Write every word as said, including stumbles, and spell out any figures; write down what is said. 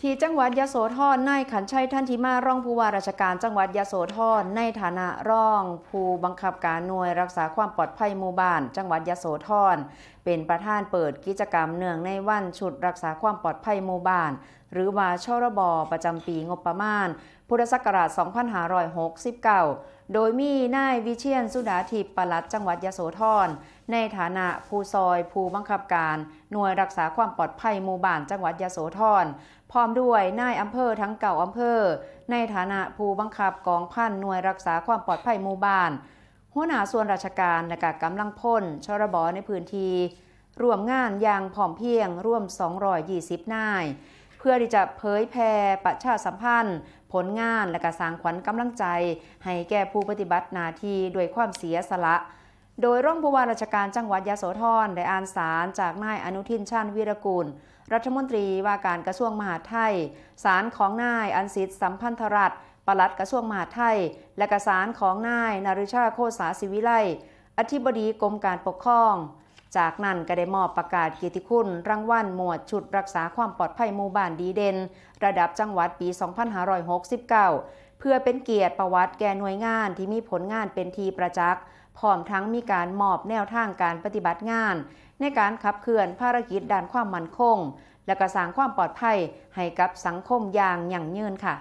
ที่จังหวัดยโสธร นายขันชัย ทันทิมา รองผู้ว่าราชการจังหวัดยโสธร ในฐานะรองผู้บังคับการหน่วยรักษาความปลอดภัยหมู่บ้านจังหวัดยโสธร เป็นประธานเปิดกิจกรรมเนื่องในวันชุดรักษาความปลอดภัยหมู่บ้าน หรือว่า ชรบ ประจำปีงบประมาณพุทธศักราช สองพันห้าร้อยหกสิบเก้า โดยมีนายวิเชียร สุดาทิพย์ ปลัดจังหวัดยโสธร ในฐานะผู้ซอยผู้บังคับการหน่วยรักษาความปลอดภัยหมู่บ้านจังหวัดยโสธร พร้อมด้วยนายอำเภอทั้งเก้าอำเภอ ในฐานะผู้บังคับกองพันหน่วยรักษาความปลอดภัยหมู่บ้าน หัวหน้าส่วนราชการและก็กำลังพล ชรบ ในพื้นที่ ร่วมงานอย่างพร้อมเพรียงรวม สองร้อยยี่สิบ นาย เพื่อที่จะเผยแพร่ประชาสัมพันธ์ ผลงานและก็สร้างขวัญกำลังใจ ให้แก่ผู้ปฏิบัติหน้าที่ด้วยความเสียสละ โดยรองผู้ว่าราชการจังหวัดยโสธร ได้อ่านสารจากนายอนุทิน ชาญวีรกูล รัฐมนตรีว่าการกระทรวงมหาดไทย สารของนายอันสิทธิ์ สัมพันธรัตน์ ปลัดกระทรวงมหาดไทย และก็สารของนายนฤชา โคสาศิวิไล อธิบดีกรมการปกครอง จากนั้นก็ได้มอบประกาศเกียรติคุณรางวัลหมวดชุดรักษาความปลอดภัยหมู่บ้านดีเด่น ระดับจังหวัดปี สองพันห้าร้อยหกสิบเก้า เพื่อเป็นเกียรติประวัติแก่หน่วยงานที่มีผลงานเป็นที่ประจักษ์ พร้อมทั้งมีการมอบแนวทางการปฏิบัติงาน ในการขับเคลื่อนภารกิจด้านความมั่นคง และก็สร้างความปลอดภัยให้กับสังคมอย่างยั่งยืนค่ะ